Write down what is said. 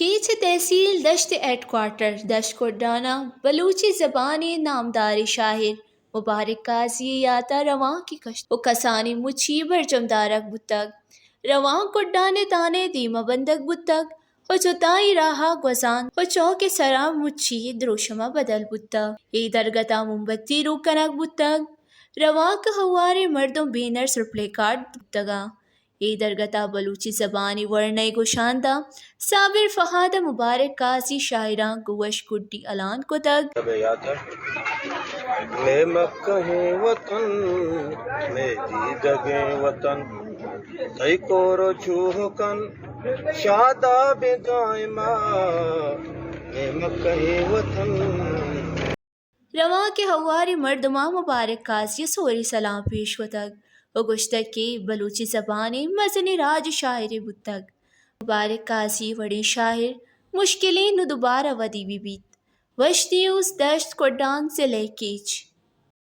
کیچ ءِ تحصیل دشت ءِ ہیڈ کوارٹر دشت کڈان ءَ بلوچی زبان ءِ نامداریں شاعر مبارک قاضی ءِ یات ءَ روانکے کشت ءُ کسانیں مچی برجم دارگ بوتگ۔ روانک کڈان ءِ تھانہ ءِ دیم ءَ بندگ بوتگ ءُ جتائیں راہ ءَ گوزان ءُ چوک ءِ سرا مچی دروشم ءَ بدل بوتگ۔ اے درگت ءَ موم بتی روک کنگ بوتگ۔ روانک ءِ ہواریں مردم بینرز ءُ پلے کارڈ بوتگ اَنت۔ اے درگت ءَ بلوچی زبان ءِ ورنا ءِ گشاندہ صابر فہاد ءَ مبارک قاضی ءِ شاعراں گوں وش گڈی الان کتگ۔ مئے مکہیں وطن، مئے دیدگیں وطن، تئی کور ءُ چوہکن شادابیں دائما، مئے مکہیں وطن۔ روانک ءِ ہواریں مردماں مبارک قاضی ءَ سوریں سلام پیش کتگ ءُ گوشتگ کہ بلوچی زبان ءِ مزنیں راج ءِ شاعرے بوتگ۔ مبارک قاضی ءِ وڑیں شاعر مشکلیں نوں دوبارہ ودی بہ بیت۔ وش نیوز، دشت کڈان، ضلع کیچ۔